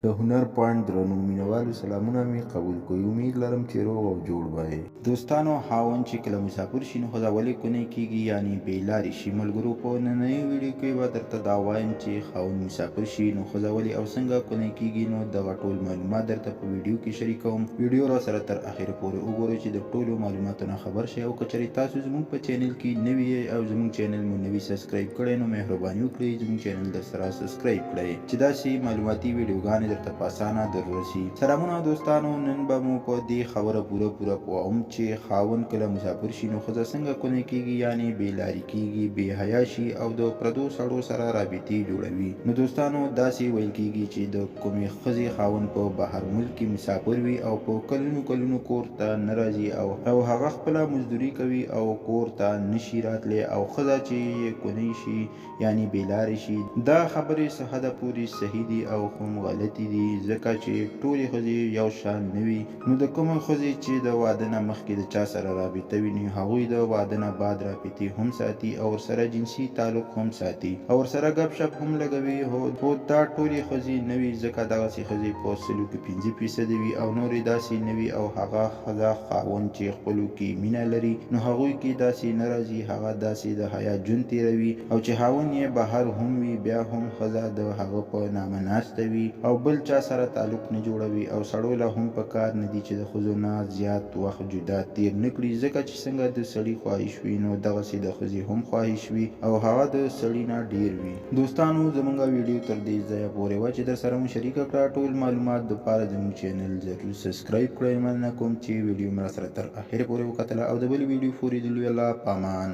د هنر پوینټ درنو مینوالو سلامونه مې قبول کړئ. امید لرم چې روغ او جوړ به یئ. دوستانو، خاوند چې کله مسافر شي نو ښځه ولې کونۍ کیږي، یعنی بې لارې شي؟ ملګرو، په نننۍ ویډیو کې به درته دا وایم چې خاوند مسافر شي نو ښځه ولې او څنګه کونۍ کیږي. نو دغه ټول معلومات درته په ویډیو کې شریکوم. ویډیو را سره تر اخره پورې وګورئ چې د ټولو معلوماتو نه خبر شئ. او که چېرې تاسو زموږ په چینل کې نوي یئ او زموږ چینل مو نوي subscribe کړی، نو مهرباني وکړئ زموږ چینل در سره subscribe کړئ چې داسې معلوماتي ویډیوګانې درته په اسانه در ورسي. سلامونه دوستانو، نن به مو په دې خبره پوره پوره پوهوم چې خاوند کله مسافر شي نو ښځه څنګه کونۍ کیږي، یعنی بې لارې کیږي، بې حیا شي او د پردو سړو سره رابطې جوړوي. نو دوستانو، داسې ویل کیږي چې د کومې ښځې خاوند په بهر ملک کې مسافر وي او په کلونو کلونو کور ته نه راځي او هغه خپله مزدوري کوي او کور ته نشي راتلی، او ښځه چې یې کونۍ شي یعنی بې لارې شي، دا خبرې څه حده پورې صحیح دي او هم غلطې دي، ځکه چې ټولې ښځې یو شان نه وي. نو د کومې ښځې چې د واده نه مخکې د چا سره رابطه وي، نو هغوی د واده نه بعد رابطې هم ساتي او ورسره جنسي تعلق هم ساتي او ورسره ګپ شپ هم لګوي. خو دا ټولې ښځې نه وي، ځکه دغسې ښځې په سلو کې 5% وي او نورې داسې نه وي. او هغه ښځه خاوند چې خپلو کې مینه لري نو هغوی کې داسې نه راځي، هغه داسې د حیا ژوند تېروي. او چې خاوند یې بهر هم وي بیا هم ښځه د هغه په نامه ناسته وي او بل چا سره تعلق نه جوړوي. او سړو له هم په کار نه دي چې د ښځو نه زیات وخت جدا تیر نه کړي، ځکه چې څنګه د سړي خواهش وي نو دغسې د ښځې هم خواهش وي او هغه د سړي نه ډیر وي. دوستانو، زمونږ ویډیو تر دې ځایه پورې وه چې در سره مو شریکه کړه. ټول معلومات دپاره زموږ چینل ضرور subscribe کړئ. مننه کوم چې ویډیو مې راسره تر اخره پورې وکتله او د بلې ویډیو پورې د لوی الله په امان.